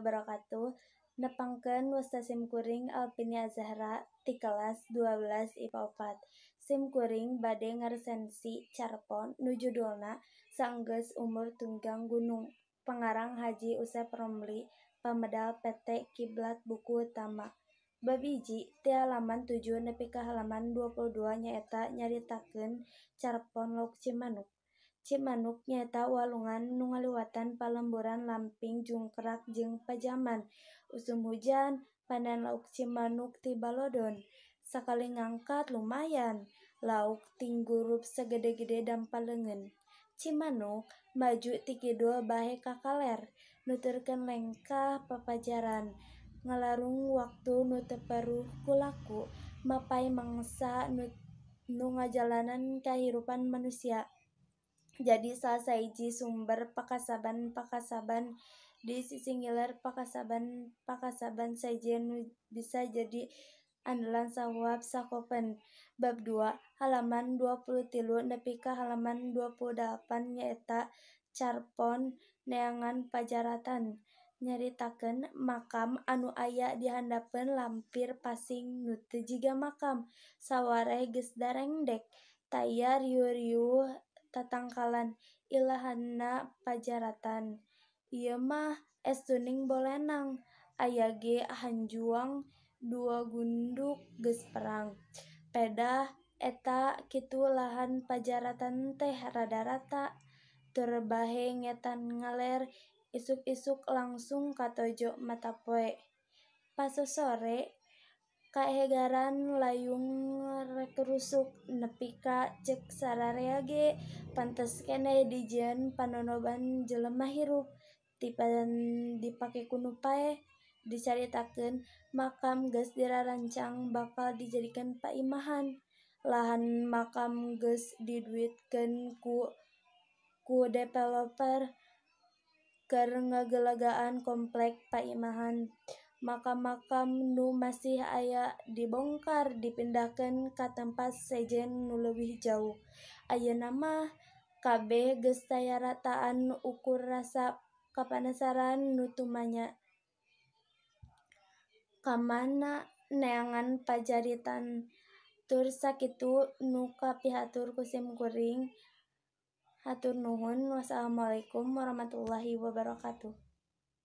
Wabarakatuh. Nepangkeun wasta sim kuring Alpinia Azahra ti kelas 12 IPA 4. Sim kuring bade ngaresensi carpon nu judulna Saenggeus Umur Tunggang Gunung. Pangarang Haji Usep Romli, pamedal PT Kiblat Buku Utama. Bab hiji ti halaman 7 nepi ka halaman 22 nyaeta nyaritakeun carpon lauk Cimanuk. Cimanuk nyaeta walungan nu ngaliwatan palemburan lamping jungkrak jeung pajaman. Usum hujan, panen lauk Cimanuk ti balodon. Sakali ngangkat lumayan, lauk tinggurup sagede-gede dampal leungeun. Cimanuk maju ti kidul bahe ka kaler, nuturkeun lengkah papajaran. Ngalarung waktu nu teu peruh ku laku, mapay mangsa nu ngajalanan kahirupan manusia. Jadi salah sahiji sumber pakasaban-pakasaban di sisi ngiler pakasaban-pakasaban sejen nu bisa jadi andalan sahuap sakopen. Bab 2 halaman 23 nepi ka halaman 28 nyaeta carpon neangan pajaratan. Nyaritakeun makam anu aya di handapeun lampir pasing nu teu jiga makam sawareh geus darengdek taya riuh-riuh tatangkalan ilahanna pajaratan. Ieu mah estuning bolenang aya ge hanjuang dua gunduk geus perang. Pedah eta kitu lahan pajaratan teh rada rata tur bahe ngetan ngaler isuk-isuk langsung katojo mata poe. Pasosore kaegaran layung rek rusuk nepi ka ceuk sararea ge pantes keneh dijieun panonoban jelema hirup tipan dipake ku nu paeh. Dicaritakeun makam geus dirarancang bakal dijadikeun paimahan. Lahan makam geus diduitkeun ku developer keur ngagelagaan komplek paimahan. Makam-makam nu masih aya dibongkar dipindahkeun ka tempat sejen nu leuwih jauh. Ayeuna mah kabeh geus taya rataan ukur rasa kapanasaran nu tumanya. Kamana neangan pajaritan tur sakitu nu kapihatur ku sim kuring. Hatur nuhun. Wassalamualaikum warahmatullahi wabarakatuh.